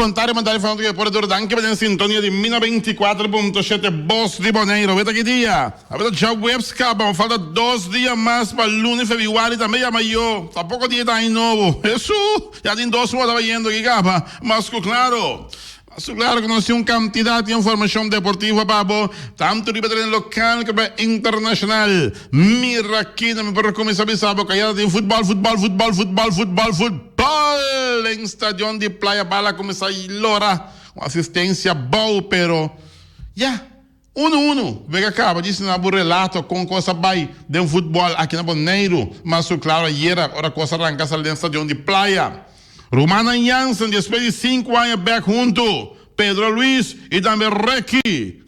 Bon tardi, bon tardi fanático di deporte tur danki pa den sintonia di Mina 24.7 Bos di Boneiru. Weta ki dia? Awor ta djaweps kaba, falta dos dia mas pa luna di febrüari tambe yama yo. Ta poko dia ta aña nobo. Hesu! Ya tin dos luna ta bayendo aki kaba. Mas ku klaro. Mas ku klaro ku nos tin un kantidat di informashon deportivo pa bo, tantu riba tereno lokal komo internashonal. Mira aki na mi por kuminsá bisa bo ku ayera tin futbòl, futbòl, futbòl, futbòl, futbòl, futbòl den stadion di Playa Bala a kuminsá lora. Un asistensia bou pero ya. Unu unu, Vega kaba di sina bo relato kon kos a bai den futbòl aki na Boneiru. Mas su klaro ayera ora kos a ranka sali den stadion di Playa. Rumannan Jansen despues di sinku aña bèk huntu, Pedro Luis i tambe Ricky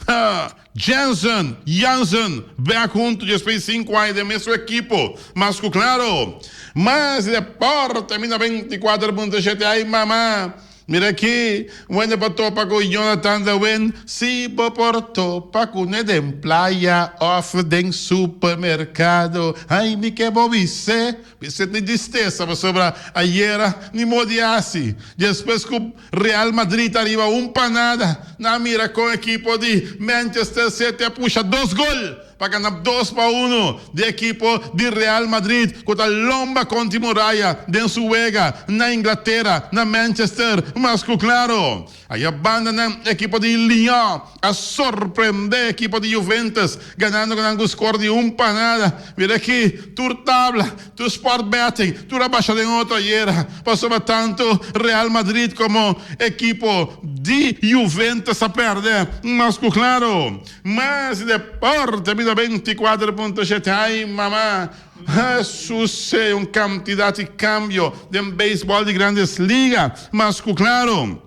Jansen, Jansen, bèk huntu despues di sinku aña den mesun ekipo. Mas ku klaro, mas deporte mi na 24.7 ai mama. Mira aki, wende pa topa ku Jonathan de Win, si bo por topa kuné den playa òf den supermerkado. Ai, mi ke bo bis'é, bis'é tin tristesa pasobra ayera ni modi hasi. Despues ku Real Madrid ta riba un pa nada, nan a mira kon ekipo di Manchester City a pusha dos gol. Pa gana dos pa uno di ekipo di Real Madrid ku ta lomba kontra muraya den su wega na Inglatera na Manchester mas ku klaro. Aya banda nan ekipo di Lyon a sorprende ekipo di Juventus ganando ku nan ku skor di un pa nada. Mira aki tur tabla, tur sport betting tur a basha den otro ayera pasobra tantu Real Madrid komo ekipo di Juventus a perde mas ku klaro. Mas deporte bida 24.7 Ay mama Jesus e un cantidad di cambio den baseball di Grandes Liga mas cu claro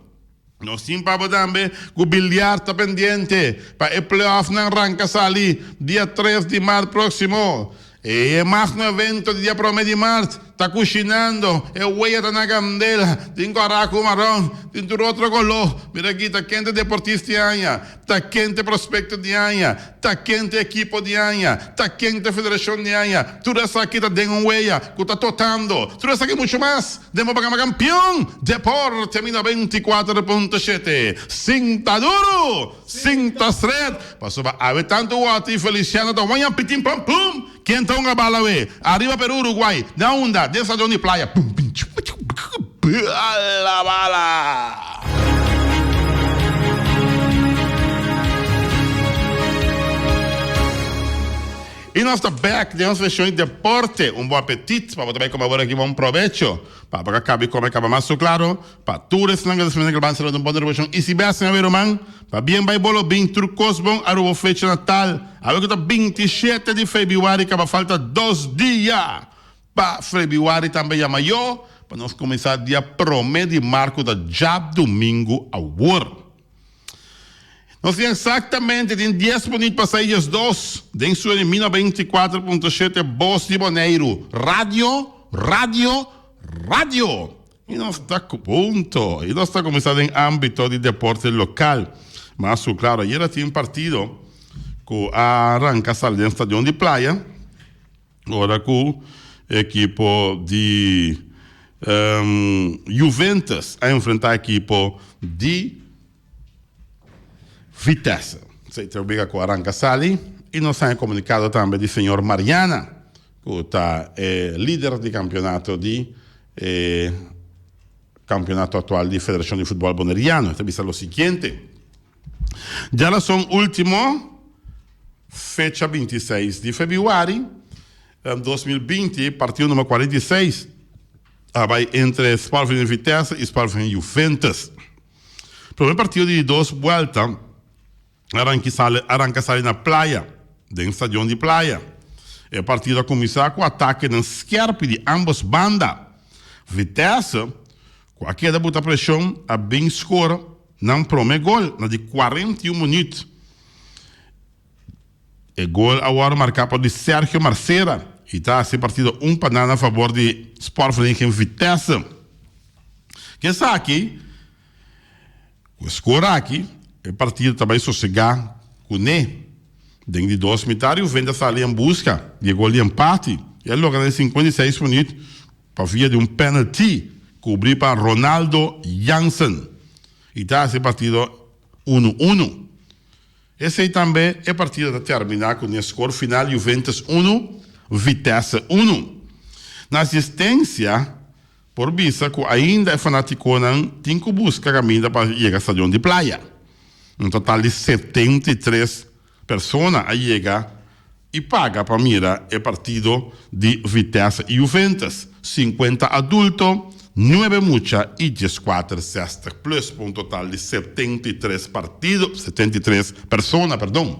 nos tin pa bo tambe cu biliard ta pendiente pa e playoffnan ranca sali dia 3 di maart proximo. E magno evento di dia prome di mart ta kushinando, e weya ta na kandela, tin kòrá ku maron, tin tur otro koló. Mira aki, ta kende deportista di aña, ta kende prospekto di aña, ta kende ekipo di aña, ta kende federashon di aña. Tur esaki ta den un weya ku ta totando. Tur esaki muchu mas den bo programa Kampion Deporte mi 94.7. Sinta duru! Sinta stret, pasobra awe tantu Wati i Feliciano ta waña pitin pam pum! Ken ta hunga bala awe? Ariba Peru Uruguay, na unda? Den stadion di Playa. Pum pum chu chu Bala bala! I nos ta bek den nos seshon di deporte. Un bon apetit pa bo ta bai kome awor aki. Bon probecho. Pa bo ka kabi kome kaba mas su klaro. Pa tur esnan ku ta spera ku lo un bon revolushon i si bes awe ruman, pa bien bai bolo bin tur kos bon aruba bo fecha natal awe ku ta 27 di febrüari kaba falta dos dia pa febrüari tambe yama yo pa nos kuminsá dia prome di mart ku ta djadumingu awor. Nos tin eksaktamente tin dies minüt pa sai 12 den sueño mi 94.7 Bos di Boneiru Radio Radio Radio. I nos ta punto. I nos ta kuminsá den ámbito di deporte lokal. Mas ku klaro, ayera tin un partido ku a ranka sali den stadion di Playa, ora ku ekipo di Juventus a enfrentá ekipo di Vitesse. Esei ta obliga ku a ranka sali i nos haña komunikado tambe di señor Mariana ku ta e lider di kampionato di e kampionato aktual di Federashon di Futbòl Boneriano. E ta bisa lo siguiente, Djarason último, fecha 26 di febrüari 2020, partido number 46 a bai entre Sporting Vitesse i Sporting Juventus. Prome partido di dos buelta a ranka sali na Playa, den stadion di Playa. E partido a kuminsá ku atakenan skerpi di ambos banda. Vitesse, ku a keda buta preshon, a bin skor nan prome gol na di 41 minüt. E gol a wòrdu marká pa di Sergio Marcera i ta hasi e partido un pa nada na fabor di Sportvereniging Vitesse. Ku esaki, ku e skor aki, e partido ta bai sosegá kuné. Den di dos mitar Juventus a sali en buska di e gol di empate i a logra den 56 minüt pa via di un penalty kubrí pa Ronaldo Jansen. I ta hasi e partido unu unu. Esei tambe e partido ta terminá ku n'e skor final Juventus unu, Vitesse unu. Na asistensia por bisa ku ainda e fanátikonan tin ku buska kaminda pa yega stadion di Playa. Un total di 73 persona a yega i paga pa mira e partido di Vitesse i Juventus, 50 adulto, nuebe mucha i dieskuater sestig plus pa un total di 73 partido, 73 persona, perdon.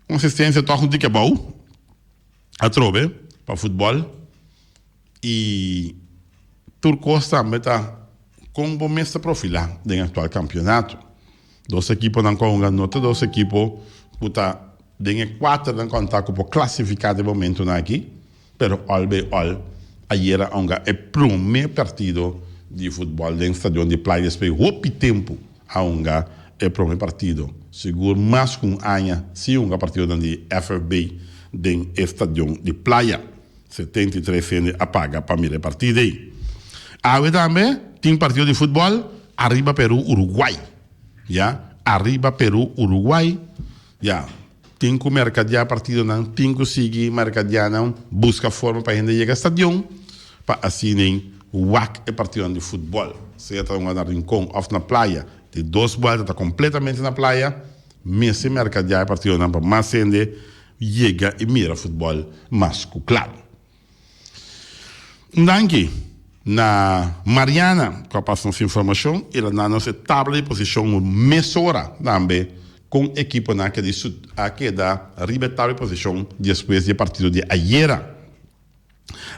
Un asistencia tòg un tiki abou atrobe pa futbòl i tur kos tambe ta kon bo mes ta profilá den aktual kampionato. Dos ekiponan ku a hunga no ta dos ekipo ku ta den e kuaternan ku a ku por klasifiká den momentunan aki, pero òl bei òl ayera a hunga e promé partido di futbòl den stadion di Playa despues di hopi tempu a hunga e promé partido, sigur mas ku un aña sin hunga partidonan di FFB den e stadion di Playa. 73 hende a paga pa mira e partido ei. Awe tambe tin partido di futbòl, Arriba Peru Uruguay. Ya, Arriba Peru Uruguay. Ya, tin ku merkadiá partidonan, tin ku sigui merkadiá nan, buska forma pa hende yega stadion pa asina wak e partidonan di futbòl. Sea ta hunga na Rincon òf na Playa, di dos buèlta ta kompletamente na Playa, mester merkadiá e partidonan pa mas hende yega i mira futbòl mas ku klaro. Un danki na Mariana ku a pasa nos informashon i el a na nos e tabla di posishon mesora tambe kon ekiponan a keda a keda riba e tabla di posishon despues di e partido di ayera.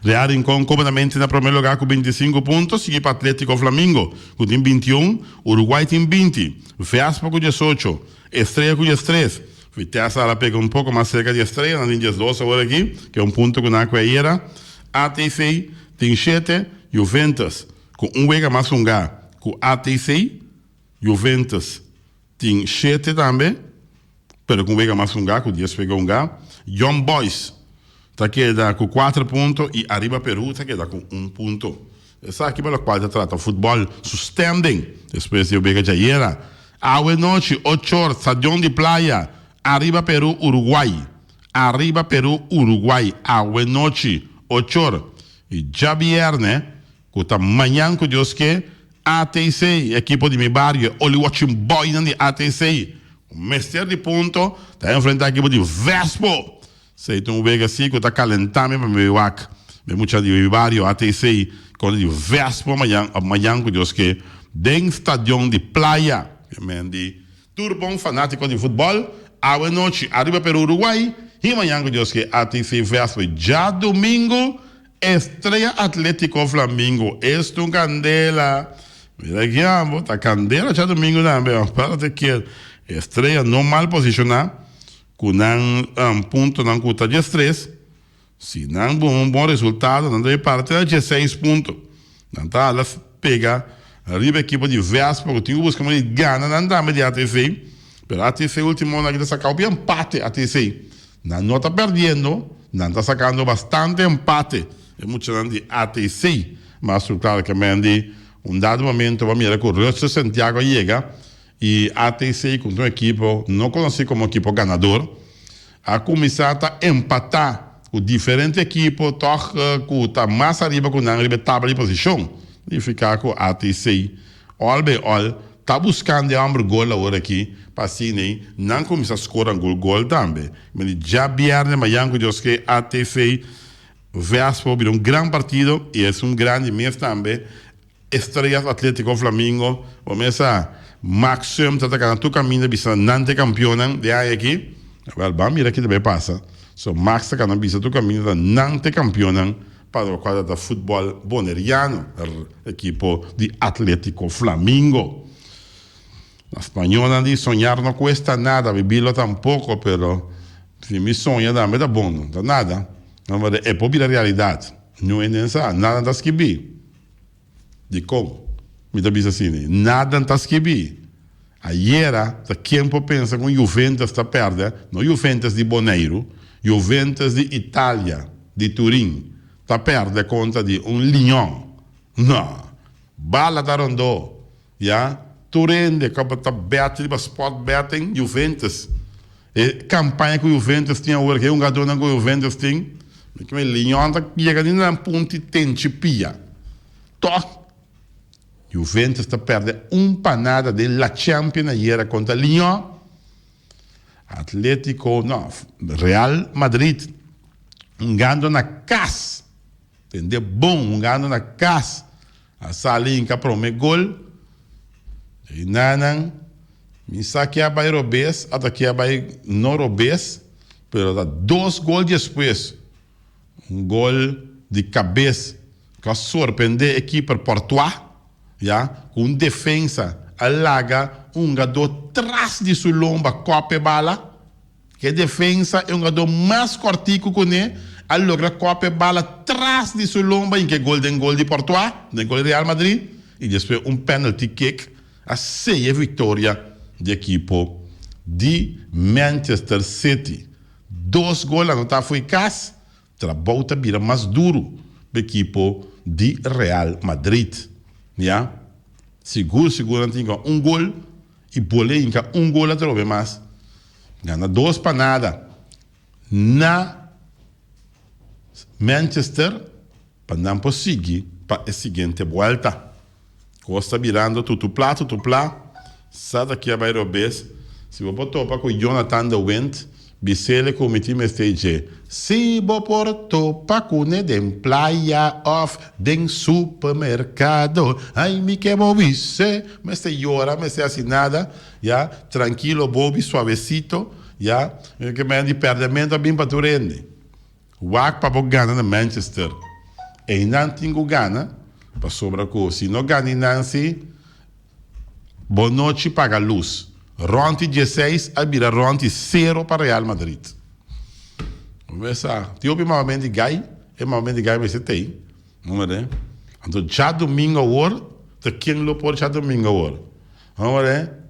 Real Rincon komodamente na prome lugá ku 25 punto, sigui pa Atletico Flamingo ku tin 21, Uruguay tin 20, Vespa ku 18, Estrella ku 13, Vitesse a pega un poko mas serka di Estrella, nan tin 12 awor aki, ke un punto ku nan a kue ayera. ATC tin shete, Juventus ku un wega mas hungá ku ATC, Juventus tin shete tambe, pero ku un wega mas hungá, ku dies wega hungá. Young Boys ta keda ku kuater punto i Arriba Peru ta keda ku un punto. Esaki pa lokual ta trata futbòl su standing despues di e wega djayera. Awe nochi, ochor, Stadion di Playa, Arriba Peru, Uruguay. Arriba Peru, Uruguay, awe nochi, ochor. I djabièrnè, ku ta mañan ku Dios ke, ATC, ekipo di mi bario, e Oliwatchin Boynan di ATC, ku mester di punto, ta enfrentá ekipo di Vespo. Esei ta un wega si ku ta kalentá mi pa mi bai wak. Mi mucha di mi bario, ATC, kontra di Vespo mañan, òf mañan ku Dios ke, den stadion di Playa. Men di tur bon fanátiko di futbòl, awe nochi ariba Peru Uruguay i mañan ku Dios ke ATC Vespo. Djadumingu Estrella Atlético Flamingo, Esto un kandela. Mira aki amo, ta kandela djadumingu tambe. Párate kiet. Estrella no mal posishoná. Ku nan puntonan ku ta diestres, si nan bun un bon resultado nan ta bay parti na dieseis punto. Nan ta hala pega riba ekipo di Vespa ku tin ku buska manera di gana nan tambe di ATC. Pero ATC ultimo nan ta saka hopi empate ATC. Nan no ta perdiendo, nan ta sakando bastante empate e muchanan di ATC. Mas ku klaro ke men di un dado momento bo a mira ku Rutser Santiago a yega I ATC ku un ekipo no konosí komo ekipo ganador a kuminsá ta empatá ku diferente ekipo tòg ku ta mas ariba ku nan riba e tabla di posishon. Nifiká ku ATC òl bei òl ta buskando e hòmber gol awor aki pa asina nan kuminsá skora algun gol tambe. Mi di djabièrnè mayan ku Dios ke ATC Vespo bira un gran partido i esun grandi mes tambe. Estrellas Atletico Flamingo bo mes sa Max Sum ta taka na tur kaminda bisa nan ta e kampionnan di aña aki awel ban mira ki ta bay pasa so Max ta kana bisa tur kaminda ta nan ta e kampionnan pa lokual ta ta futbol boneriano ekipo di Atletico Flamingo na spañolnan di soñar no cuesta nada vivirlo tampoco pero si mi soña tambe ta bon no ta nada e por bira realidad no hende sa nada ta skibi. Dikon mi ta bisa asina? Nada no ta skibí. Ayera ta ken por pensa ku Juventus ta pèrdè, no Juventus di Boneiru, Juventus di Italia, di Turin, ta pèrdè kontra di un Lyon. No! Bala ta rondó, ya. Tur hende ku ta bet riba sport betting, Juventus. E kampaña ku Juventus tin awor, e hungadónan ku Juventus tin, mi ke Lyon ta yega ni na nan punti tenchi pia. Tòg Juventus ta pèrdè un pa nada den La Champions ayera kontra Lyon. Atletico, no, Real Madrid hungando na kas, tende bon, hungando na kas, a sali hinka prome gol. Einanan mi sa ke a bai robes, ata ke a bai no robes, pero ta dos gol despues. Un gol di kabes ku a sorprendé e kiper Portois, ya, ku un defensa a laga un hungadó tras di su lomba kòp e bala. E defensa, e hungadó mas kòrtiku kuné, a logra kòp e bala tras di su lomba i ke gol den gol di Portois, den gol di Real Madrid, i despues un penalty kick a seya e viktoria di ekipo di Manchester City. Dos gol anotá fo'i kas, trabou ta bira mas duru pa ekipo di Real Madrid. Ya, sigur sigur nan tin hinka un gol i bole hinka un gol atrobe mas. Gana dos pa nada na Manchester pa nan por sigui pa e siguiente buelta. Kos ta birando tutupla tutupla, sa ta kia bai robes. Si bo por topa ku Jonathan de Wind, bis'ele ku mi tin mester dje. Si bo por topa kuné den playa òf den supermerkado, ai mi ke bo bis'e. Mester yora, mester hasi nada, ya, trankilo bobi, suavesito, ya. Mi ke men di pèrdèmentu a bin pa tur hende. Wak pa bo gana na Manchester. Einan tin ku gana, pasobra ku si no gana einan si, bo nochi paga lus. Rònt di dieseis a bira rònt di sero pa Real Madrid. Bo mester sa, tin hopi mamamento di gai, e mamamento di gai mester tei. Bo mira. Anto djadumingu awor, ta ken lo por djadumingu awor? Bo mira.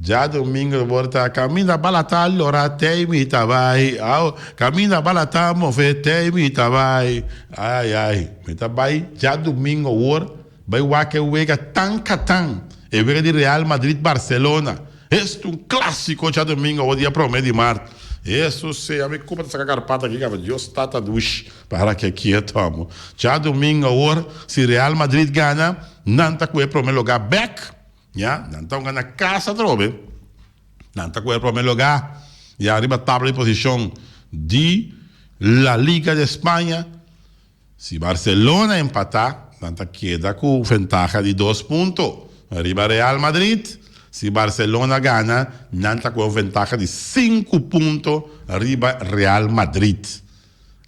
Djadumingo por ta kaminda bala ta lora tei mi ta bai au kaminda bala ta move tei mi ta bai ai ai mi ta bai djadumingo awor bai wak e wega tan katan e wega di Real Madrid Barcelona esta un clasico djadumingo awor dia prome di mart Hesus sea mi cuba ta saca carpata aki caba Dios tata dush para ke kieto amo djadumingo awor si Real Madrid gana nan ta cu e prome lugar bek. Ya, nan ta hunga na kas atrobe. Nan ta kuer prome lugá ya riba tabla di posishon di La Liga di Spaña. Si Barcelona empatá, nan ta keda ku ventaha di dos punto riba Real Madrid. Si Barcelona gana, nan ta ku un ventaha di sinku punto riba Real Madrid.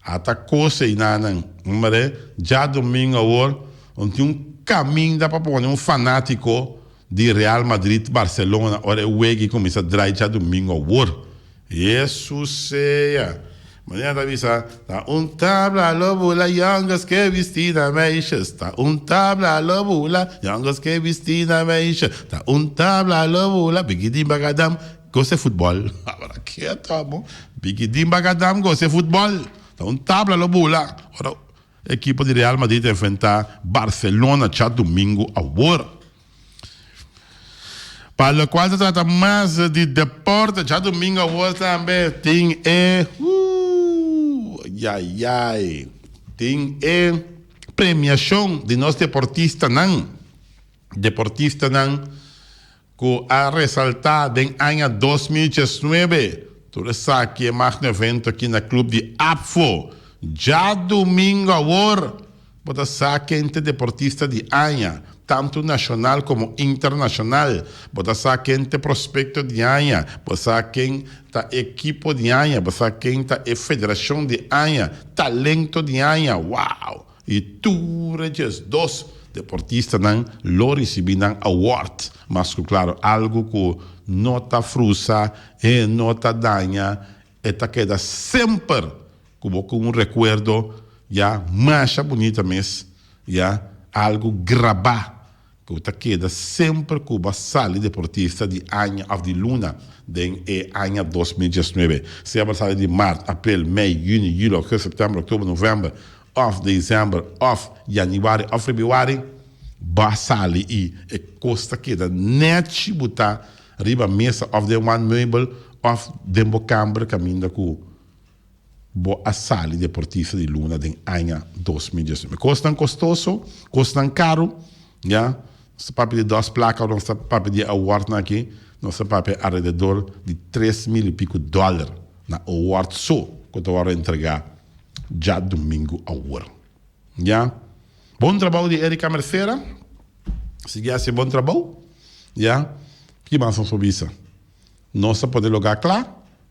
Ata kos einanan, hombre, djadomingo awor un tin un caminda pa pone un fanatico di Real Madrid Barcelona ora e wega cuminsa draai djadomingo awor. Hesus sea! Manera ta bisa, ta un tabla lo bula jongens ke bisti na meisjes, ta un tabla lo bula jongens ke bisti na meisjes, ta un tabla lo bula bigidim bagadam. Gose futbòl. Abra ketu amo. Bigidim bagadam gose futbòl. Ta un tabla lo bula ora ekipo di Real Madrid ta enfrentá Barcelona djadumingu awor. Pa lokual ta trata mas di deporte djadumingu awor tambe tin e uh yayay tin e premiashon di nos deportistanan. Deportistanan ku a resaltá den aña 2019. Tur esaki e magno evento aki na Club di APFO. Djadumingo awor bo ta sa ken ta e deportista di aña, tantu nashonal komo internashonal. Bo ta sa ken ta e prospekto di aña, bo sa ken ta e ekipo di aña, bo sa ken ta e federashon di aña, talento di aña. Wow! I tur e 12 deportistanan lo risibí nan award. Mas ku klaro, algu ku no ta frusa, e no ta daña, e ta keda semper ku bo ku un rekuerdo ya masha bunita mes, ya algu grabá Ku ta keda semper ku bo a sali deportista di aña òf di luna den e aña 2019. Sea bo a sali di mart, aprel, mei, yüni, yüli, ògùst, sèptèmber, òktober, novèmber òf desèmber òf yanüari òf febrüari, Bo a sali i e kos ta keda nèchi butá riba mesa òf den wan meubel òf den bo kamber kaminda ku bo a sali deportista di luna den aña 2019. Kosnan kostoso, kosnan karu, ya. Nos ta papia di dos plaka ora nos ta papia di e awardnan aki, nos ta papia alrededor di 3000 i piku dòler na award so ku ta wòrdu entregá djadumingu awor. Ya. Bon trabou di Erika Mercera. Sigui hasi bon trabou. Ya. Ki mas nos por bisa? Nos ta pone lugá kla,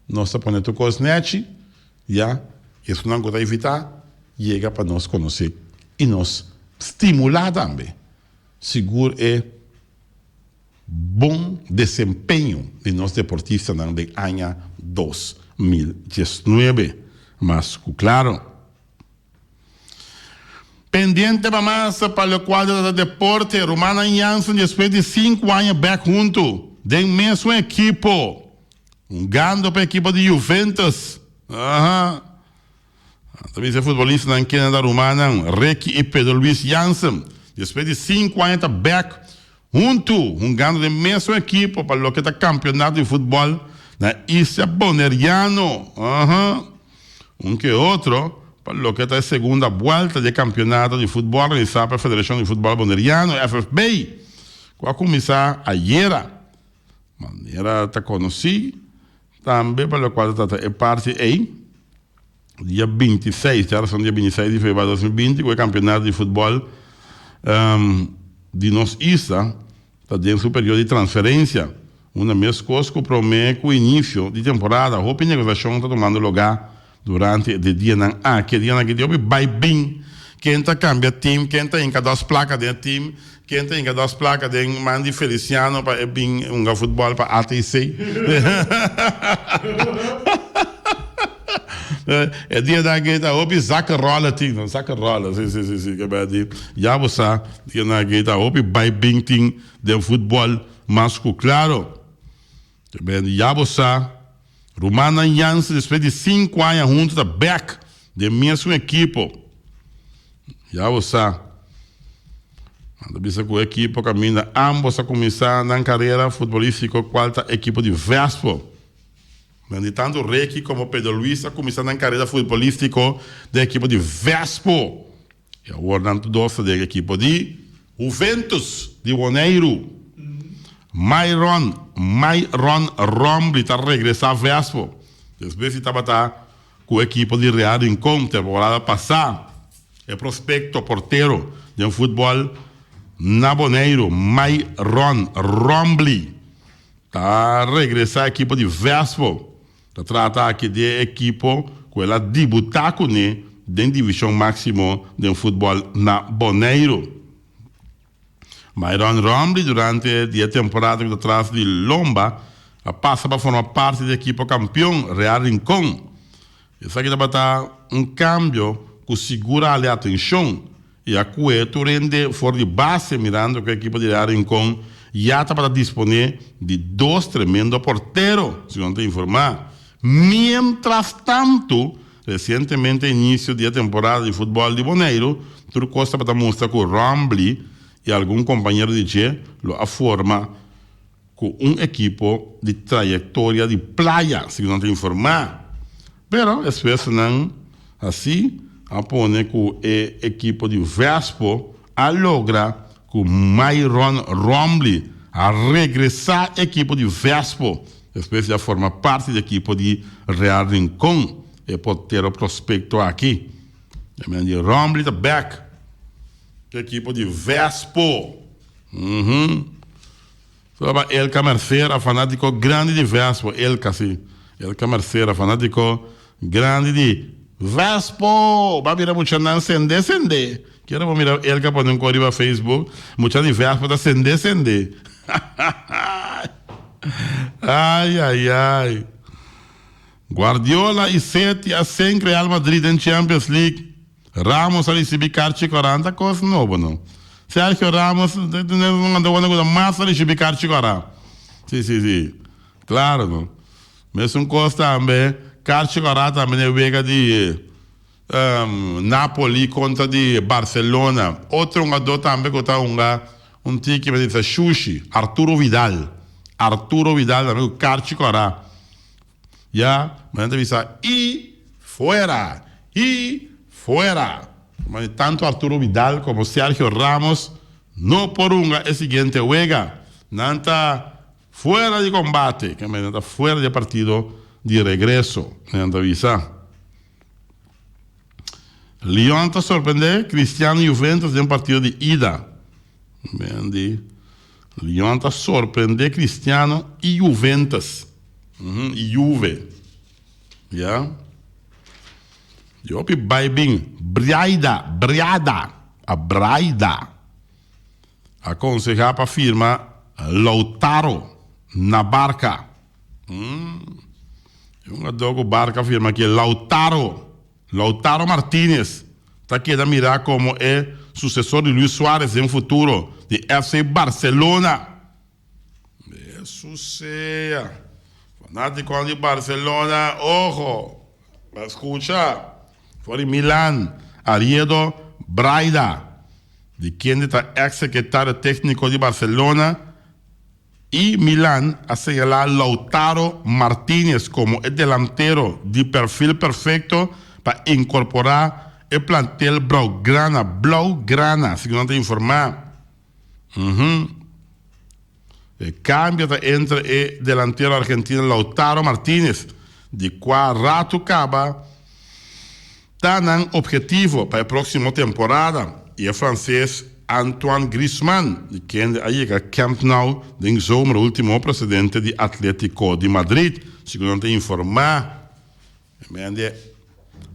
nos ta pone tur kos nèchi, ya. Esunnan ku ta invitá yega pa nos konosé i nos stimulá tambe. Sigur e bon desempeño di nos deportistanan den aña 2019. Mas ku klaro. Pendiente pa mas pa locual ta trata deporte, rumannan Jansen despues di sinku aña bek huntu den mesun ekipo, hungando pa ekipo di Juventus. Aha. Ta bisa e futbolistanan kende ta rumannan Ricky y Pedro Luis Jansen despues di sinku aña ta bek huntu hungando den mesun ekipo pa loke ta campeonato di futbol na Isla Boneriano. Aha. Un ke otro, pa loke ta e segunda buelta di e kampionato di futbòl realisá pa e Federashon di Futbòl Boneriano, FFB, ku a kuminsá ayera. Manera ta konosí tambe pa lokual ta trata e parti ei, dia 26, djarason dia 26 di febrüari 2020, ku e kampionato di futbòl di nos isla Ta den su periodo di transferencia, unda mescos cu prome cu inicio di temporada hopi negociacion ta tumando lugar durante de dianan aki. E dianan aki tin hopi bay bin, ken ta cambia team, ken ta hinca dos placa den e team, ken ta hinca dos placa den man di Feliciano pa e bin hunga futbol pa ATC. E dianan aki ta hopi zakkenroller tin, no, zakkenroller, si, si, si, si, ke bay di, ya bo sa. Dianan aki ta hopi bai bin tin den futbol mas ku klaro. Te ben ya bo sa, rumannan Jansen despues di sinku aña huntu ta bek den mesun ekipo. Ya bo sa. Nan ta bisa ku ekipo kaminda ambos a kuminsá nan karera futbolístiko kual ta ekipo di Vespo. Nan di tantu Ricky komo Pedro Luis a kuminsá nan karera futbolístiko den ekipo di Vespo. I awor nan tur dos ta den ekipo di Juventus di Boneiru. Myron Myron Rombley ta regresá Vespo despues di tabata ku ekipo di Real Rincon temporada pasá. E prospekto portero den futbòl na Boneiru, Myron Rombley, ta regresá ekipo di Vespo. Ta trata aki di e ekipo ku el a dibutá kuné den divishon máksimo den futbòl na Boneiru. Myron Rombley durante di e temporada ku ta tras di lomba a pasa pa forma parti di ekipo kampion Real Rincon. Esaki tabata un kambio ku sigur a hal'e atenshon I a kue tur hende for di base mirando ku e ekipo di Real Rincon ya tabata disponé di dos tremendo portero, segun ta informá. Mientras tantu, resientemente inisio di e temporada di futbòl di Boneiru, tur kos tabata mustra ku Rombley i algun kompañero di dje lo a forma ku un ekipo di trayektoria di playa, segun nan ta informá. Pero esfuersonan hasí a pone ku e ekipo di Vespo a logra ku Myron Rombley a regresá e ekipo di Vespo despues di a forma parti di ekipo di Real Rincon. E portero prospekto aki, Rombley ta bèk ku e ekipo di Vespo. Soba Elka Mercera, fanátiko grandi di Vespo. Elka, si. Elka Mercera, fanátiko grandi di Vespo! Bo a mira muchanan sende sende. Kier bo mira Elka pone un kos riba Facebook. Mucha di Vespo ta sende sende. Ai, ai, ai. Guardiola i City a senk Real Madrid den Champions League. Ramos a ricibi karchi kora, ta cos nobo no. Sergio Ramos ta wanda cu ta mas a ricibi karchi kora. Si, si, si. Claro no. Mesun cos tambe, karchi kora tambe na e wega di Napoli contra di Barcelona. Otro hungador tambe cu ta hunga. Un tiki mi ta bisa shushi, Arturo Vidal, Arturo Vidal tambe ku karchi kòrá. Ya, mi ta bisa i fuera, i fuera. Tantu Arturo Vidal komo Sergio Ramos no por hunga e siguiente wega. Nan ta fuera di kombate, ke nan ta fuera di e partido di regreso, nan ta bisa. Lyon ta sorprende Cristiano Juventus den partido di ida. Di Lyon ta sorprende Cristiano y Juventus. Y Juve. Ya. Di hopi bai bin. Briaida, Briada, a Braida. A conseha pa firma Lautaro na Barca. E hungadó ku Barca firma aki Lautaro, Lautaro Martinez, ta keda mirá komo e susesor di Luis Suarez den futuro di FC Barcelona. Hesus sea! Fanátikonan di Barcelona, ojo! Skucha! For di Milan, Ariedo Braida, di kende ta eks sekretario tékniko di Barcelona, I Milan a señalá Lautaro Martinez komo e delantero di perfil perfekto pa inkorporá e plantel blaugrana, blaugrana, segun nan ta informá. E kambio ta entre e delantero argentino Lautaro Martinez, di kua ratu kaba ta nan obhetivo pa e proximo temporada y e frances Antoine Griezmann, di kende a yega Camp Nou den zomer ultimo procedente di Atletico di Madrid, segun nan ta informa. E mende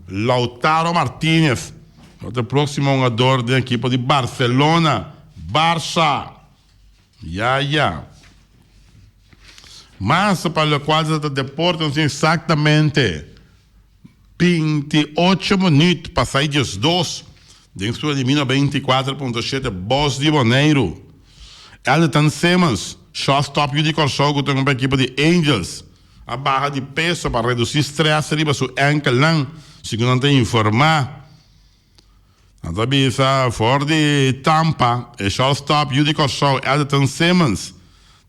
Lautaro Martinez lo ta e proximo hungador den ekipo di Barcelona, Barça. Ya ya. Mas pa locual ta trata deporte nos tin exactamente 28 minuut pasa y 12 den studio di Mino 24.7 Bos di Boneiru. Elderton Simmons, shortstop yu di Kòrsou ku ta hunga pa ekipo di Angels, a baha di peso pa redusi stress riba su enkelnan, segun nan ta informa. Nan ta bisa for di Tampa, e shortstop yu di Kòrsou Elderton Simmons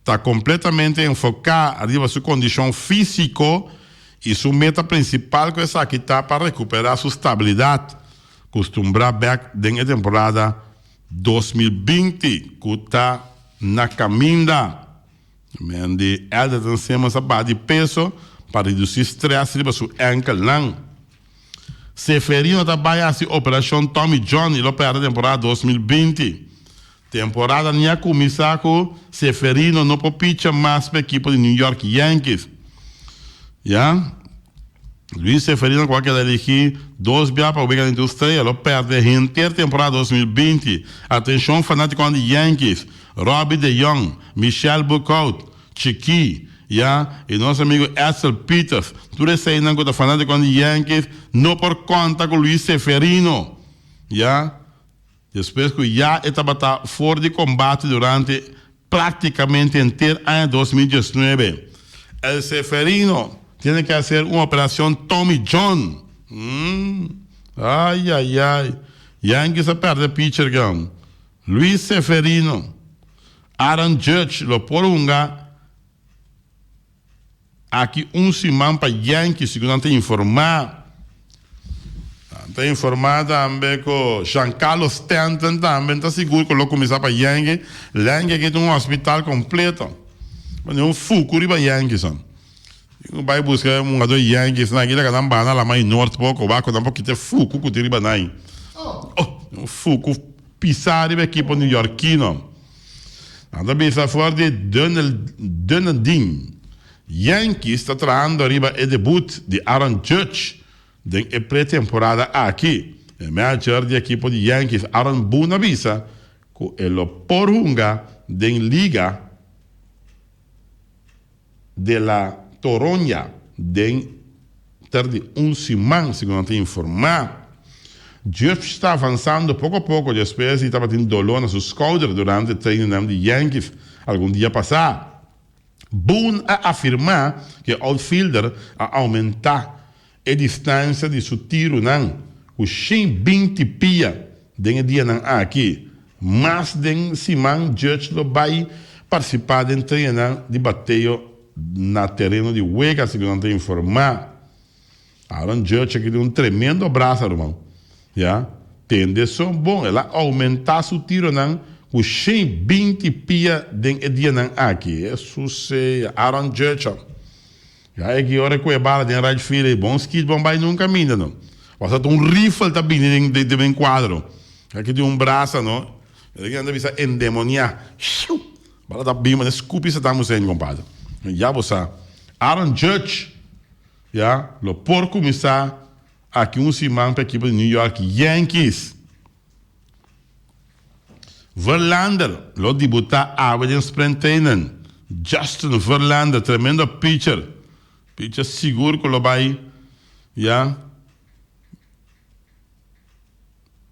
ta kompletamente enfoká riba su kondishon físiko i su meta prinsipal ku esaki ta pa rekuperá su stabilidat, kustumbrá bèk den e temporada 2020 ku ta na kaminda. Men di Elderton Simmons a baha di peso pa redusí strès riba su ènkelnan. Seferino ta bai hasi operashon Tommy John i lo pèrdè temporada 2020. Temporada ni a kuminsá ku Seferino no por picha mas pa ekipo di New York Yankees. Ya. Luis Seferino ku a keda eligí dos bia pa wega den tur strea lo pèrdè henter temporada 2020. Atenshon fanátikonan di Yankees, Robbie de Jong, Michel Boekhoudt, Chikí, ya, i nos amigu Edsel Peters, tur eseinan ku ta fanátikonan di Yankees no por konta ku Luis Seferino, ya, despues ku ya e tabata for di kombate durante práktikamente henter aña 2019. El Seferino tiene ke hacer un operacion Tommy John. Mm, ay ay ay, Yankees a pèrdè pitcher gan. Luis Seferino. Aaron Judge lo por hunga aki un siman pa Yankees, segun nan ta informa. Nan ta informa tambe ku Giancarlo Stanton tambe ta sigur ku lo kuminsá pa Yankees. Yankees aki ta un hospital kompleto. Pone un fuku riba Yankees. Tin ku bai buska un hungadó Yankees nan aki laga nan baha na Lamai Noord poko bako nan por kita e fuku ku tin riba nan. Oh, un fuku pisá riba ekipo New-Yorkino. Nan ta bisa for di Dunedin, Yankees ta trahando riba e debut di Aaron Judge den e pretemporada aki. E manager di ekipo di Yankees, Aaron Boone a bisa ku e lo por hunga den Liga de la Toronja den ter di un siman, segun nan ta informá. Judge ta avansando poko a poko despues di tabatin doló na su skouder durante trainingnan di Yankees algun dia pasá. Boone a afirmá ku e outfielder a oumentá e distansia di su tirunan ku 120 pia den e dianan aki. Mas den siman Judge lo bai partisipá den trenanan di bateo na tereno di wega, segun nan ta informá. Aaron Judge aki tin un tremendo brasa, ruman. Ya, tende so bon, el a oumentá su tironan ku 120 pia den e dianan aki. Hesus sea, Aaron Judge. Ya e ki ora ku e bala den right field ei bon skit bon bai nunka minda no. Wasa ta un rifle ta bini den den kuadro. Aki tin un brasa no. E nan ta bisa endemoniá. Shiu! Bala ta bini manera skupi Saddam Hussein kompadre. Ya bo sa. Aaron Judge ya lo por kuminsá aki un siman pa ekipo di New York Yankees. Verlander lo debutá awe den sprint training. Justin Verlander, tremendo pitcher. Pitcher sigur ku lo bai ya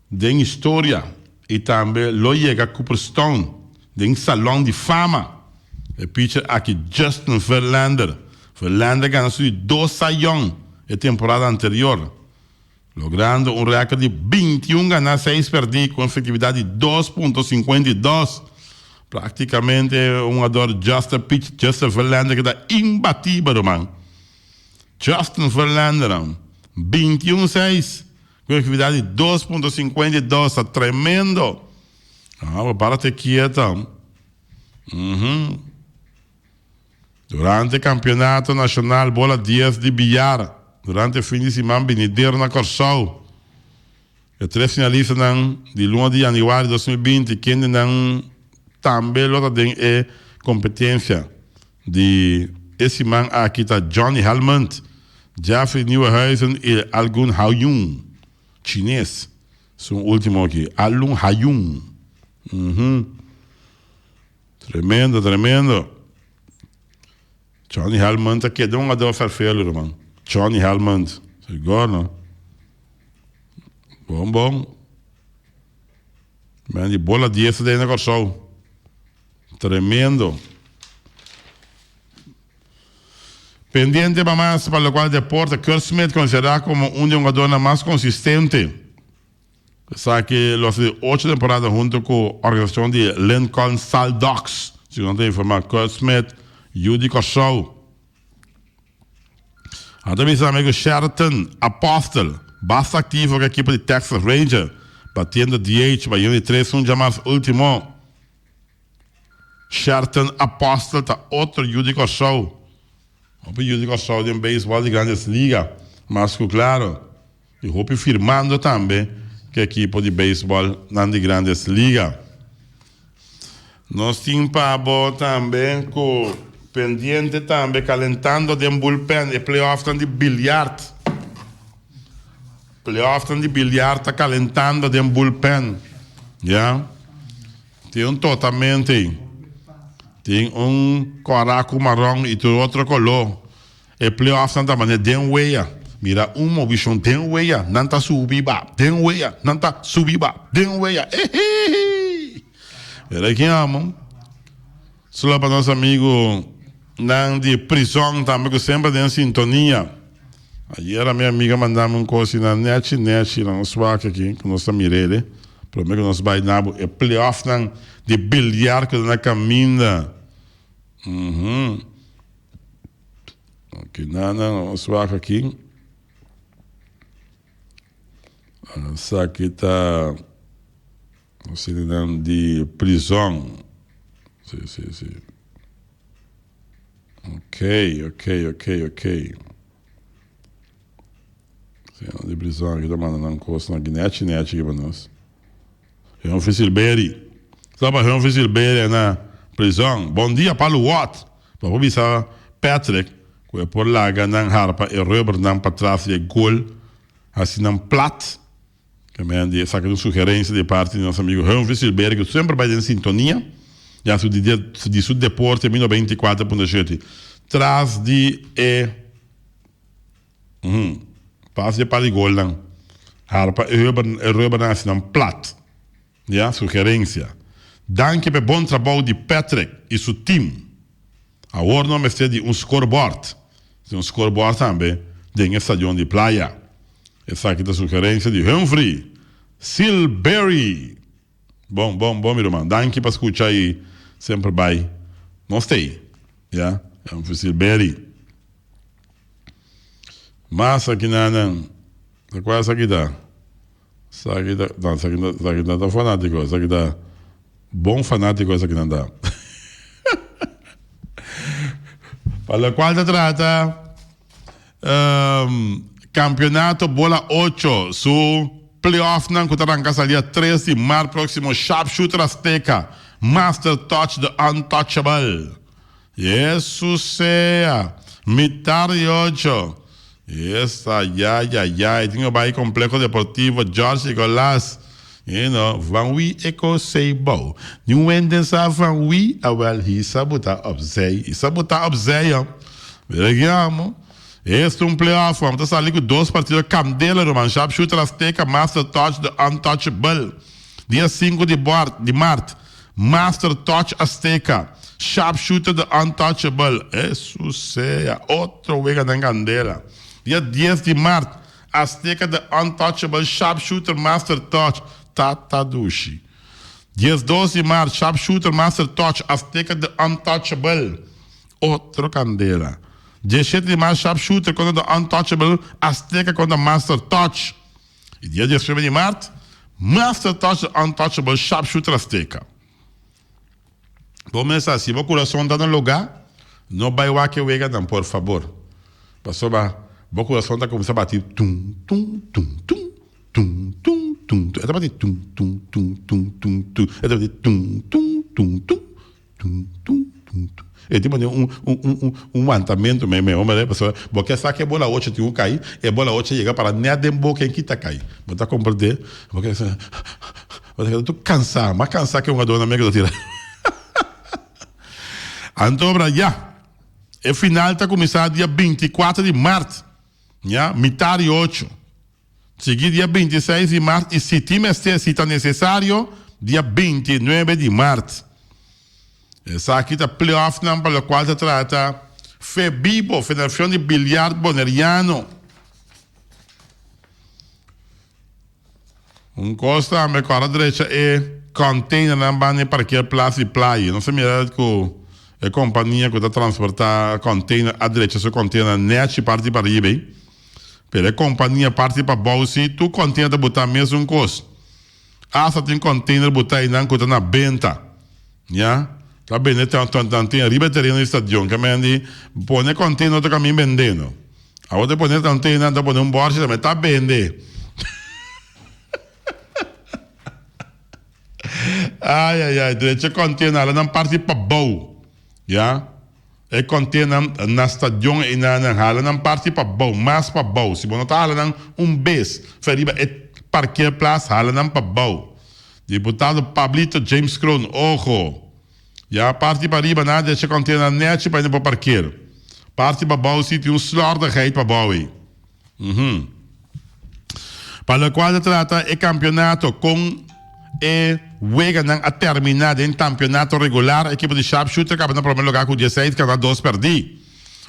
den historia i tambe lo yega Cooperstown den Salon di Fama. E pitcher aki Justin Verlander. Verlander gana su di dos Cy Young e temporada anterior. Logrando un rèkòrt di 21 ganá seis pèrdí ku efektividat di 2.52. Praktikamente un hugador Justin Pitch Justin Verlander ku ta imbatibel ruman. Justin Verlander 21 seis ku efektividat di 2.52 ta tremendo. Ah, bo para te kieto. Mhm. Durante Campeonato Nacional Bola 10 di Billar durante fin di siman binidero na Kòrsou, e tres finalistanan di luna di yanüari 2020 kendenan tambe lo ta den e competencia di e siman aki ta Johnny Helmond, Jeffrey Nieuwenhuizen y Algun Haoyun, Chines, esun ultimo aki, Alun Haoyun. Tremendo, tremendo. Johnny Helmond ta keda un ador ferfelu, ruman. Johnny Helmond. Sigur, no? Bon, bon. Men di bola 10 ta na Kòrsou. Tremendo. Pendiente pa mas pa lokual deporte, Kurt Smith konsiderá komo un di e hungadornan mas konsistente. Esaki lo hasi ocho temporada hunto ku organisashon di Lincoln Saltdogs, segun nan ta informá. Kurt Smith, yu di Kòrsou. Nan ta bisa tambe ku Sheraton Apostel, basta aktivo ku ekipo di Texas Ranger, batiendo DH pa yendo di tres un djamars ultimo. Sherton Apostel ta otro yu di Kòrsou. Hopi yu di Kòrsou den beisbòl di Grandes Liga, mas ku klaro. I hopi firmando tambe ku ekipo di beisbòl nan di Grandes Liga. Nos tin pa bo tambe ku pendiente tambe kalentando den bullpen e playoffnan di bilyart. Playoffnan di bilyart ta kalentando den bullpen. Ya. Tin un totamente. Tin un kòrá ku maron i tur otro koló. E playoffnan ta manera den wea. Mira un movishon den wea, nan ta subi ba. Den wea, nan ta subi ba. Den wea. Ehehe! Mira ki amo. Solo pa nos amigu nan di prison tambe ku semper den sintonia. Ayera mi amiga manda mi un kos asina nechi nechi nan swak aki ku nos ta mir'e. Prome ku nos bai na bo e playoffnan di bilyar ku ta na kaminda. Uhum. Ok, nana, nos wak aki. Esaki ta nan di prison. Si, si, si. Ok, ok, ok, ok. Si, di prison aki ta manda nan kosnan aki nechi nechi aki pa nos. Humphrey Silberi. Sa pa Humphrey Silberi na prison. Bon dia Palu Wot. Pa por bisa Patrick ku e por laga nan harpa e rubbernan patras di e gol hasi nan plat. Ke men di esaki ta un sugerencia di parti di nos amigo Humphrey Silberi ku semper bai den sintonia ya su di su deporte mi 94.7 tras di e Pas di e par di golnan harpa e rubbernan hasi nan plat. Ya, sugerencia. Danki pa e bon trabou di Patrick y su team. Awor no mester di un scoreboard. Tin un scoreboard tambe den e stadion di Playa. Esaki ta sugerencia di Humphrey Silbery. Bon, bon, bon mi ruman. Danki pa skucha i semper bai. Nos t'ei. Ya, un fusil beri. Mas aki nan, ta kua esaki ta? Esaki ta, no, esaki no, esaki no ta fanátiko, esaki ta bon fanátiko esaki nan ta. Pa lokual ta trata Campeonato Bola Ocho su playoffnan ku ta ranka sa dia tres di mart próksimo Sharpshooter Azteca Master Touch the Untouchable. Yesus sea! Mitar di ocho. Esta ya ya ya e tin ku bai Complejo Deportivo George Nicolas. You know, van wie e ko sei bou. Niun hende sa van wie, awel hisa bo ta opzij. Hisa bo ta opzij ho. Mira ki amo. Esta un playoff amo ta sali ku dos partido kandela ruman. Sharpshooter Azteca Master Touch the Untouchable. Dia sinku di bort di mart. Master Touch Azteca, Sharpshooter The Untouchable, Hesus sea, otro wega den candela. Dia dies di mart, Azteca The Untouchable, Sharpshooter Master Touch, ta ta dushi. Diesdos di mart, Sharpshooter Master Touch, Azteca The Untouchable, otro candela. Dieshete di mart, Sharpshooter contra The Untouchable, Azteca contra Master Touch. E dia diesnuebe di mart, Master Touch the Untouchable Sharpshooter Azteca. Bo mester si bo kurason ta na lugá, no bai wak e weganan, por fabor. Pasobra bo kurason ta kuminsá bati tum, tum, tum, tum, tum, tum, tum, tum. E ta bati tum, tum, tum, tum, tum, tum. E ta bati tum, tum, tum, tum. Tum, tum, tum, tum. E tin manera un, un, un, un, un wantamentu mei mei, hombre, pasobra bo ke sa ke bola ocho tin ku kai, e bola ocho yega para nèt den bo ken kita kai. Bo ta komprendé? Bo ke sa, bo ta keda tur kansá, mas kansá ke un adó na mei ku ta tira. Anto, bra, ya, e final ta kuminsá dia 24 di mart, ya, mitar di ocho. Sigui dia 26 di mart y si tin mester, si ta necesario, dia 29 di mart. Esaki ta playoffnan pa locual ta trata FEBIBO, Federacion di Biljart Boneriano. Un cos tambe cu ora drecha e containernan ban e parkeerplaats di playa. Nos a mira cu e compania cu ta transporta container a drecha su container nechi parti pariba ey. Pero e kompania parti pa bou si tur container ta botá mesun kos. Asta tin container botá einan ku ta na benta. Ya. Ta bende tanten riba e tereno di stadion. Ke men di pone container otro kamin bende no. Awor ta pone container ta pone un bòrchi tambe ta bende. Ai ai ai drecha container ala nan parti pa bou. Ya. E contenan na stadion einan nan hala nan parti pa bou, mas pa bou. Si bo no ta hala nan un bes fe riba e parkeerplaats, hala nan pa bou. Diputado Pablito James Kroon, ojo! Ya parti pa riba nan a decha contenan nechi pa hende por parkeer. Parti pa bou si tin un slordigheid pa bou ei. Uhum. Pa locual ta trata e campeonato con e weganan a termina den campeonato regular, ekipo di Sharpshooter caba na prome lugar cu dieseis gana dos perdi.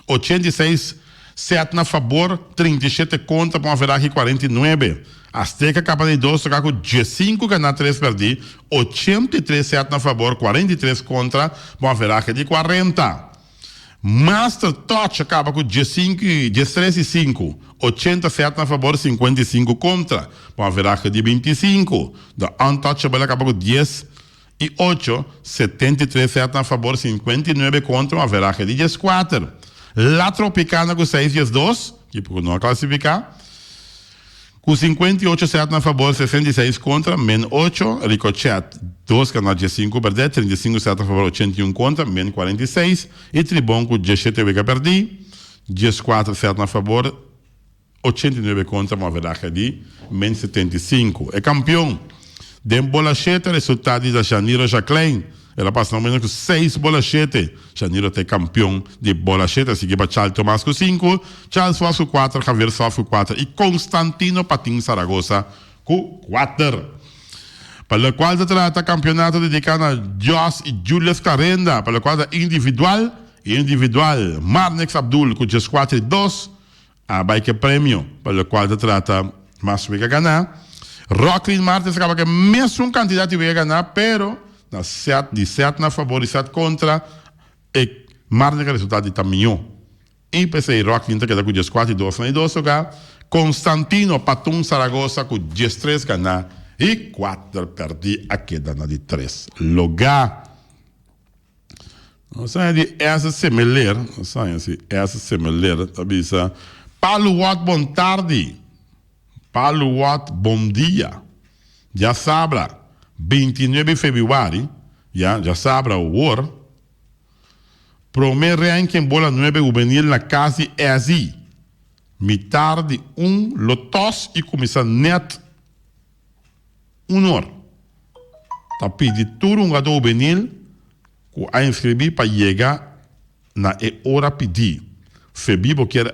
86 set na fabor, 37 contra pa un averahe 49. Azteca caba na di dos lugar cu diescinco gana tres perdi, 83 set na fabor, 43 contra pa un averahe di 40. Master Touch a kaba ku diesinku i diestres i sinku, 87 na fabor, 55 kontra, pa un averahe di 25. The Untouchable a kaba ku dies i ocho, 73 sèt na fabor, 59 kontra, un averahe di dieskuater. La Tropicana ku seis diesdos, ekipo ku no a klasifiká. Ku 58 sèt na fabor, 66 kontra, min ocho, Ricochet, dos ganá diesinku pèrdè, 35 sèt na fabor, 81 kontra, min 46, i Tribon ku diesshete wega pèrdí, dieskuater sèt na fabor, 89 kontra, un averahe di min 75. E kampion den bola shete resultá di ta Janiro Jacqueline. El a pasa no menos ku seis bola shete. Janiro ta e kampion di bola shete, sigui pa Charles Tomas ku sinku, Charles Vos ku kuater, Javier Sof ku kuater i Constantino Patin Zaragoza ku kuater. Pa lokual ta trata kampionato dediká na Jos i Julius Clarenda, pa lokual ta individual i individual, Marnix Abdul ku djeskuater i dos a bai ku e premio. Pa lokual ta trata mas wega ganá. Rocklin Martes a kaba ku e mesun kantidat di wega ganá, pero na sèt di sèt na fabor i sèt kontra e Martin ku resultá di ta mihó. I p'esei Rocklin ta keda ku dieskuater i dos na di dos lugá, Constantino Patun Saragoza ku diestres ganá i kuater pèrdí a keda na di tres lugá. Nos haña di S. Semeler, nos haña si S. Semeler ta bisa, Paluwat bon tardi, Paluwat bon dia. Djasabra bintinuebe febrüari, ya, djasabra awor, prome ranking bola nuebe hubenil na kas di SI. Mitar di un lo tos i kuminsá nèt. Un or. Ta pidi tur hungadó hubenil ku a inskribí pa yega na e ora pidí. Febibo kier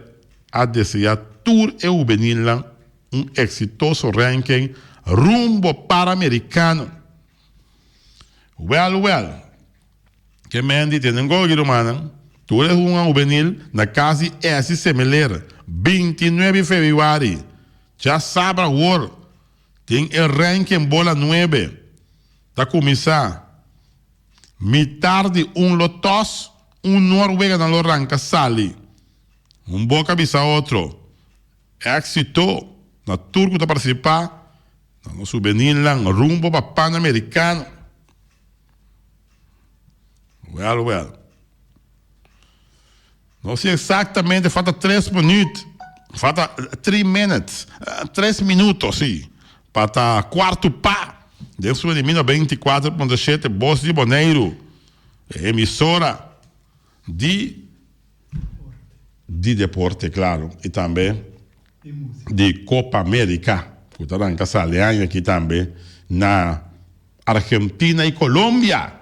a deseá tur e hubenilnan un eksitoso ranking rumbo Paramerikano. Wèl wèl, ke men di tene un gol rumannan, tur e hunga hubenil na kas di Essie Semeler, 29 febrüari, djasabra awor. Den e ranking bola nuebe ta kuminsá mitar di un lo tòs, un Noorweganan lo ranka sali. Un boka bisa otro, Éksito na tur ku ta partisipá na nos hubenilnan rumbo pa Panamerikano. Wèl wèl. No si exactamente falta tres minuut, falta three minutes, tres minuto si, pa ta cuarto pa den su elimina 24.7 Bos di Boneiru, e emisora di di deporte claro y tambe di Copa America cu ta ranca sali aña aki tambe na Argentina y Colombia.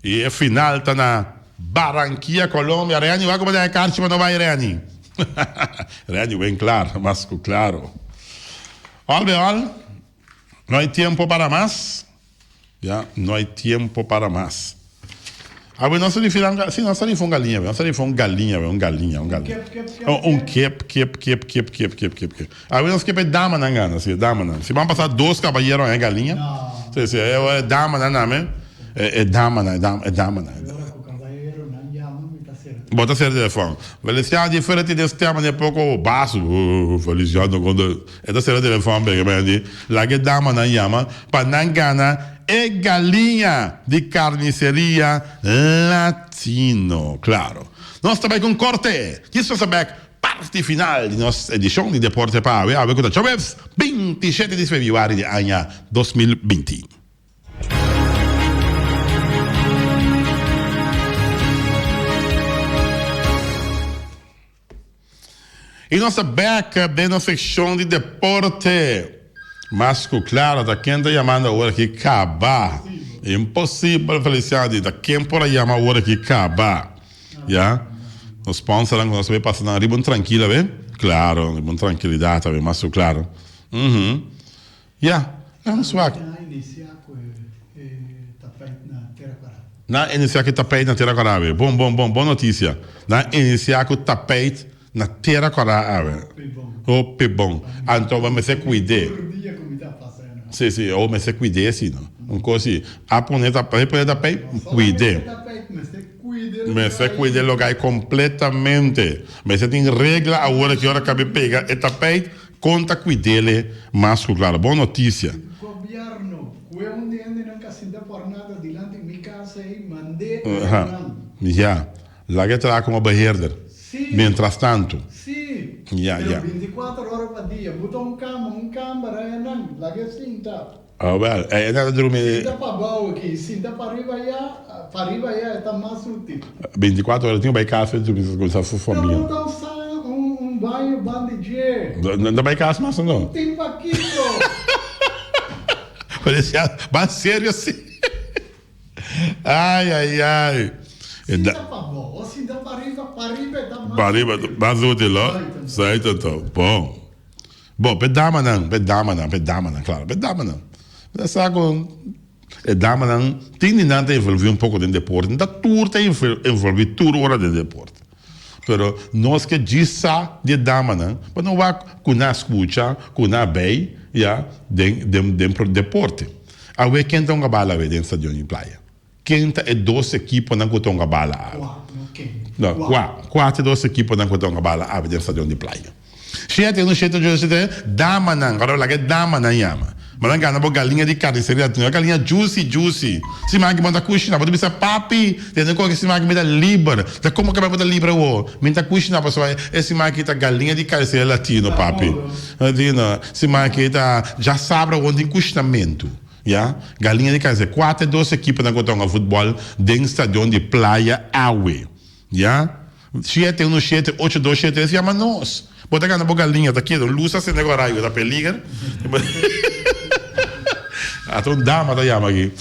Y e final ta na Barranquilla, Colombia. Reni, wak bo den e karchi pa no bai, Reni? Reni wen klar, mas ku klaro. Al be al, no hay tiempo para mas. Ya, no hay tiempo para mas. Awe nos a rifira un, si, nos a rifa un galiña, nos a rifa un galiña, un galiña, un galiña. Un kip, kip, kip, kip, kip, kip, kip, kip. Awe nos kip e damanan gana, si, e damanan. Si ban pasa dos kabayero en e galiña. Si, si, e damanan name. E damanan, e dama, e damanan. Bo ta sera telefòn. Feliciano diferente den stèm manera poko basu. Feliciano kon ta. E ta sera telefòn p'e ke di laga e damanan yama pa nan gana e galiña di Carniceria Latino. Klaro. Nos ta bai ku un korte. Djis nos ta bèk parti final di nos edishon di Deporte pa awe. Awe ku ta djaweps 27 di febrüari di aña 2020. Y nos ta bek den nos seccion di deporte. Mas cu claro ta ken ta yamando awor aki caba. Imposibel Feliciano di ta ken por a yama awor aki caba. Ya. Nos sponsornan cu nos ta bay pasa nan riba un trankila be. Claro, riba un trankilidad ta bay mas cu claro. Uhum. Ya, laga nos wak. Nan a inisiá ku e tapijt na Tera Kòrá. Nan a inisiá ku e tapijt na Tera Kòrá awe. Bon, bon, bon, bon notisia. Nan a inisiá ku tapijt na Tera Kòrá awe. Hopi bon. Hopi bon. Anto bo mester kuid'é. Tur dia ku mi ta pasa e nan. Sí, sí, bo mester kuid'é si no. Un kos si, a pone tapijt, pone tapijt, kuid'é. No solamente tapijt, mester kuid'é loke Mester ai. kuid'é loke ai kompletamente. Mester tin regla awor ki ora kabe pega e tapijt. Kon ta kuidele mas ku klaro. Bon notisia. Gobierno, kue un di hendenan ka sinta por nada dilanti mi kas ei, mand'é a nan. Ya. Laga e traha komo beheerder. Sí. Mientras tanto. Sí. Ya, ya. Pero bintikuater ora pa dia. Buta un kama, un kambara e nan. Laga e sinta. Ah, wèl. E nan ta drumi. Sinta pa bou aki. Sinta pa riba ya. Pa riba ya e ta mas útil. 24 ora tin ku bai kas pa drumi ku su famia. No buta un sa, un, un baño banda di dje. No ta bai kas mas no. Tin pakiko. Parecia mas serio si. Ai ai ai. Sinta pa bou o sinta pa riba, pa riba e ta mas Pa riba útil. mas útil lo. Sai tanto. Bon. Bon, p'e damanan, p'e damanan, p'e damanan, klaro, p'e damanan. Bo ta sa ku e damanan tin di nan ta envolví un poko den deporte, no ta tur ta envolví tur ora den deporte. Pero nos ke djis sa di e damanan, pa no wak ku nan a skucha, ku nan a bei. ya, den den den deporte. Awe ken ta hunga bala awe den stadion di Playa? Ken ta e dos ekiponan ku ta hunga bala awe? Kua, no ken. No, kua. Kua ta e dos ekiponan ku ta hunga bala awe den stadion di Playa? Shete unu shete ocho shete damanan, ora laga e damanan yama. Bo nan gana bo galiña di carniceria latino, galiña juicy juicy. Siman aki bo no ta cushina, bo ta bisa papi, tene cu aki siman aki mi ta liber. Ta como cu bo ta liber awor? Mi ta cushina pasobra e siman aki ta galiña di carniceria latino papi. Latino, siman aki ta djasabra awor no tin cushinamento. Ya, galiña di carniceria. Cua ta e dos ekiponan cu ta hunga futbol den stadion di Playa awe? Ya. Siete uno siete ocho dos siete es yama nos. Bo ta gana bo galiña ta keda un luz a sende gora ayo ta peliger. Ata un dama ta yama aki.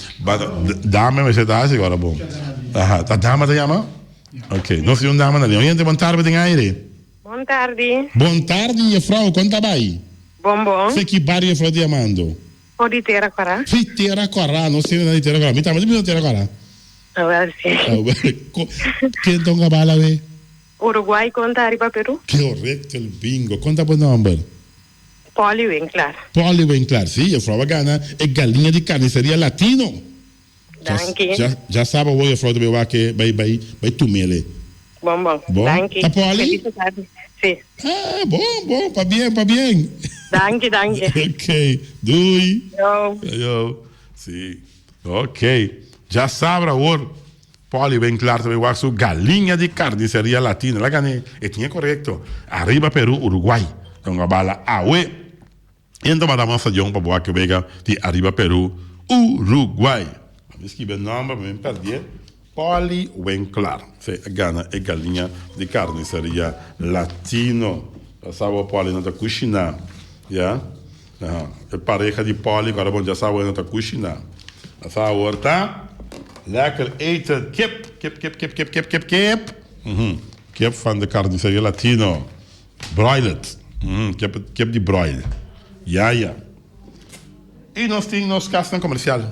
Dama mester ta hasi gora bon. Aha, ta dama ta yama? Ok, nos tin un dama na liña. Oyente, bon tarde den aire. Bon tardi. Bon tardi jefrouw, kon ta bai? Bon bon. Fe ki bario jefrouw ta yamando? For di Tera Kora. Fi Tera Kora, nos tin na di Tera Kora. Mi tambe ta bini na Tera Kora. Awel si. Awel, ken ta un kabal awe? Uruguay konta ariba Peru. Correcto el bingo. Kon ta bo nomber? Polly Winklar. Polly Winklar, si, juffrouw a gana e galiña di carniceria Latino. Danki. Ja, ja saba awor juffrouw ta bay wak e, bay, bay, bay tumele. Bon, bon. Bon. Danki. Ta Polly? Felicidades. Si. Ah, bon, bon, pabien, pabien. Danki, danki. Ok, doei. Yo. Yo. Si. Ok, dja sabra awor Polly ben klar ta bay wak su galiña di carniceria latina. La gane, e tin e corecto. Arriba Peru, Uruguay. Ta un bala awe. Y enton manda mas stadion pa bo wak e wega di Arriba Peru, Uruguay. Mi skibi e nomber pa mi perdie. Polly Winklar. Se a gana e galiña di carniceria latino. Ya sa bo Polly no ta cushina. Ya. Aha. E pareha di Polly cu ora bon ya sa bo no ta cushina. Ya sa awor ta lekker eten. Kip, kip, kip, kip, kip, kip, kip, kip. Mhm. Kip van de carniceria latino. Broilet. Mhm. Kip, kip di broil. Ya, ya. I nos tin nos kasnan komersial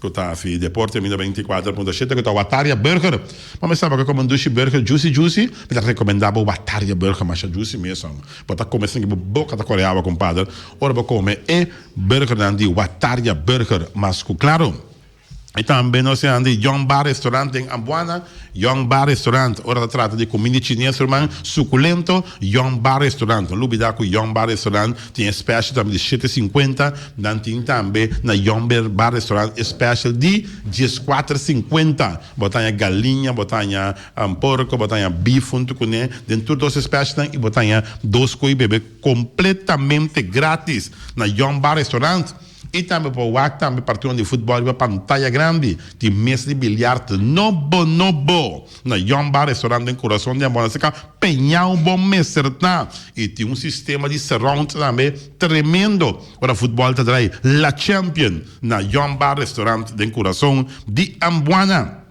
ku ta hasi deporte minda 24 punto shete ku ta Wataria Burger. Bo mester bo ke kome un dushi burger juicy juicy, mi ta rekomendá bo Wataria Burger masha juicy mesun. Bo ta kome sin ku bo boka ta kore awa kumpadre ora bo kome e burgernan di Wataria Burger mas ku klaro. I tambe nos tin di Young Bar Restaurant den Ambuana. Young Bar Restaurant, ora ta trata di kuminda chines ruman sukulento, Young Bar Restaurant. No lubida ku Young Bar Restaurant tin e special tambe di shete sinkuenta. Nan tin tambe na Young Bar Restaurant e special di dieskuater sinkuenta. Bo ta haña galiña, bo ta haña porko, bo ta haña beef huntu kuné den tur dos e specialnan i bo ta haña dos koe bebe kompletamente gratis na Young Bar Restaurant. I tambe por wak tambe partidonan di futbòl riba pantaya grandi. Tin mesa di biliard nobo nobo na Young Bar Restaurant den kurason di Ambon. Asina peñao bo mester ta. I tin un sistema di surround tambe tremendo ora futbòl ta drai La Champion na Young Bar Restaurant den kurason di Ambuana.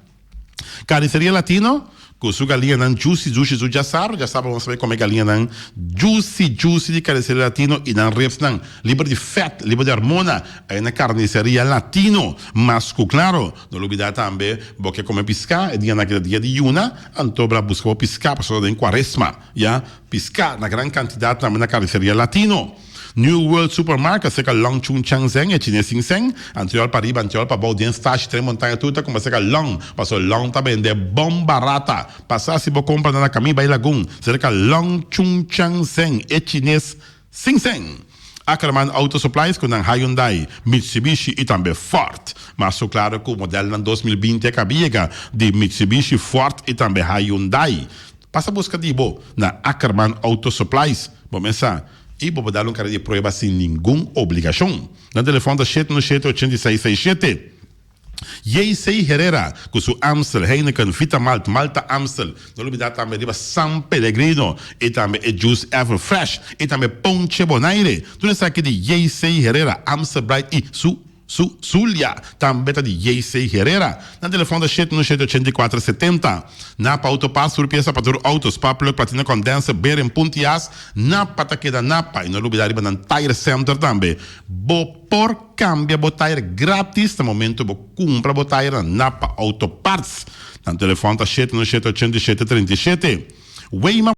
Carniceria Latino, cu su galiñanan juicy juicy su djasar, djasar bo sabe come galiñanan juicy juicy di Carniceria Latino y nan ribsnan liber di vet, liber di hormona, ahí na Carniceria Latino. Mas cu claro, no lubida tambe bo ke come pisca, e dianan aki ta dia di yuna, anto bra busca bo pisca pasobra ta den cuaresma, ya, pisca na gran cantidad tambe na Carniceria Latino. New World Supermarket serka Long Chung Chang Zeng e chines sin seng, antriol pa riba antriol pa bou den stashi tren montaña tur ta kumpra serka Long paso Long ta bende bon barata. Pasa si bo kompra na na kamin bai Lagun serka Long Chung Chang Zeng e chines sin seng. Ackerman Auto Supplies ku nan Hyundai, Mitsubishi i tambe Ford. Mas su klaro ku modelnan 2020 a kabi yega di Mitsubishi, Ford i tambe Hyundai. Pasa buska di bo na Ackerman Auto Supplies. Bo mesa i bo por dal un kara di prueba sin ningun obligashon. Nan telefòn ta shete no shete ochenta i seis seis shete. JC Herrera ku su Amstel, Heineken, Vita Malt, Malta Amstel. No lubidá tambe riba San Pellegrino i tambe e juice Ever Fresh i tambe Ponche Bonaire. Tur esaki di JC Herrera, Amstel Bright i su. Su Zulia tambe ta di JC Herrera. Nan telefon ta shete no shete 84 70. Napa Auto Parts tur piesa pa tur auto, spark plug, platina condenser, bearing, puntias. Napa ta keda Napa y no lubida riba nan Tire Center tambe. Bo por cambia bo tire gratis na momento bo cumpra bo tire na Napa Auto Parts. Nan telefon ta shete no shete 87 37. Weyman.